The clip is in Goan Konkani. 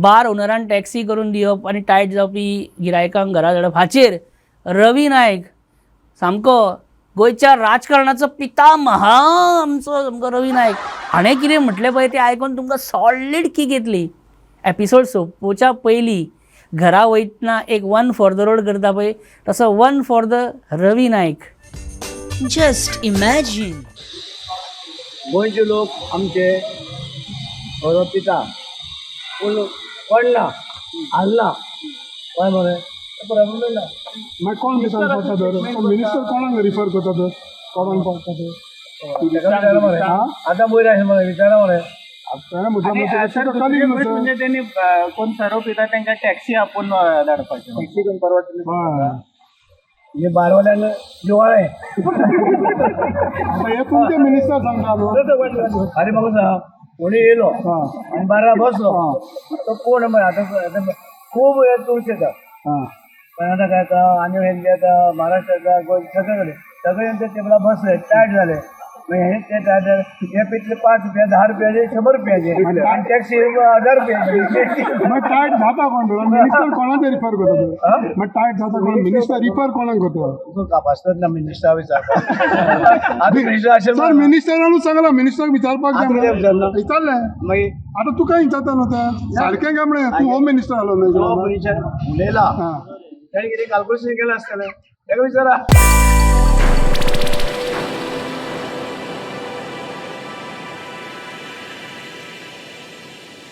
बार ओनरान टॅक्सी करून दिवप आनी टायट जावपी गिरायकांक घरा धाडप हाचेर रवी नायक सामको गोंयच्या राजकारणाचो पितामहा आमचो सामको रवी नायक हाणें कितें म्हटलें पळय तें आयकून तुमकां सॉलीड कीक येतली. एपिसोड सोंपोवच्या पयलीं घरा वयतना एक वन फॉर the road करता पळय तसो one for the Ravi Naik. Just imagine. गोंयचे लोक आमचे सोरो पिता पूण पडना हालना, कळ्ळें मरे, प्रॉब्लम ना. मागीर कोण विचार पडटा तर? मिनिस्टर कोणाक रिफर करता तर? कोणाक पडटा तर? ताका विचारा मरे, आतां वयर आशिल्लें मरे, विचारा मरे. ताणें म्हटलें तुका कलीग न्हू तर. म्हणजे त्यांनी कोण सोरो पिता तांकां टॅक्सी आपोवन धाडपाचें. टॅक्सी करून परवडटलें. हय. हे बारवाल्यांक जिवाळें. आतां हे तुमचे मिनिस्टर सांगता न्हू. अरे म्हाका सांग, कोणी येयलो आनी बारा बसलो तो कोण मरे? आतां आतां खूब हे टुरिस्ट येता, कर्नाटका येता आनी हेंचे येता, महाराष्ट्र येता, गोंय, सगळे कडेन सगळे ते टेबलार बसले, टायट जाले. मागीर हे ते टायट जाले, हे पितले 5 रुपया, 10 रुपयाचे, 100 रुपयाचे आनी टॅक्सी 1000 रुपयाची. मागीर टायट जाता कोण तर? मिनिस्टर कोणाचे रिफर करता तर? मागीर टायट जाता कोण? मिनिस्टर रिफर कोणाक करता? तुका कापासतात ना मिनिस्टरा विचारपाक. आतां मिनिस्टर आशिल्ले सर, मिनिस्टरानूच सांगला, मिनिस्टराक विचारपाक जाय आतां कित्याक म्हणून. विचारला? विचारलें. मागीर आतां तुका विचारता न्हू तें सारकें काय म्हळें, तूं होम मिनिस्टर आलो तो न्हू. मनीसान उलयला, हां. ताणें कितें कॅल्कुलेशन केलें आसतलें, ताका विचारा.